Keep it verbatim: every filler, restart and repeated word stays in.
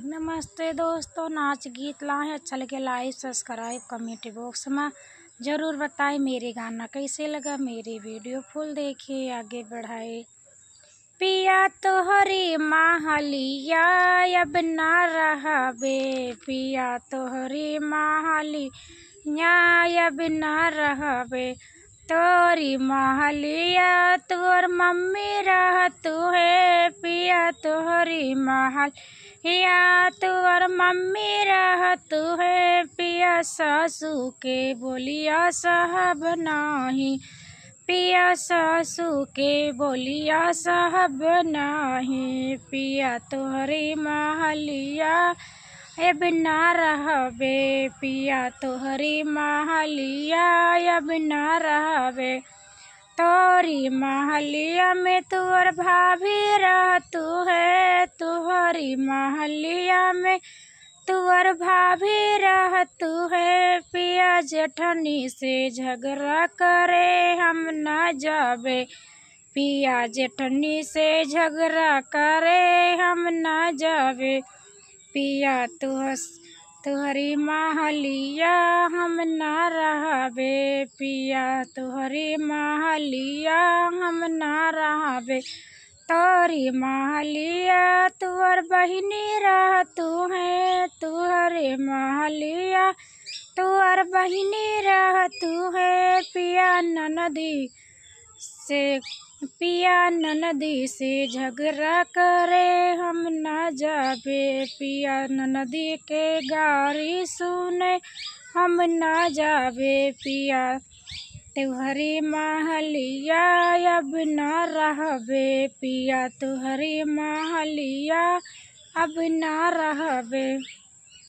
नमस्ते दोस्तों, नाच गीत लाए, अच्छा लगे like, subscribe, comment box में जरूर बताएं। मेरे गाना कैसे लगा, मेरी video full देखें, आगे बढ़ाए। पिया तोहरी महलिया अब ना रहबे, पिया तोहरी महलिया अब ना रहबे, तोहरी महलिया तोहर मम्मी रहतू है, पिया तोहरी महलिया तोहर मम्मी रहतू है, पिया सासू के बोलिया सहब नाही, पिया सासू के बोलिया सहब नाही, पिया तोहरी महलिया अब ना रहबे, पिया तोहरी महलिया अब ना रहबे। तोहरी महलिया में तोहर भाभी रहतू है, तोहरी महलिया में तोहर भाभी रहतू है, पिया जेठनी से झगड़ा करे हम ना जाबे, पिया जेठनी से झगड़ा करे हम ना जाबे, पिया तोहस-, तोहरी महलिया हम ना रहबे, पिया तोहरी महलिया हम ना रहबे, तोहरी महलिया तोहर बहिनी रहतू है, तोहरी महलिया तोहर बहिनी रहतू है, पिया ननदी से, पिया ननदी से झगड़ा करे हम ना जाबे, पिया ननदी के गारी सुने हम ना जाबे, पिया तोहरी महलिया अब ना रहबे, पिया तोहरी महलिया अब ना रहबे।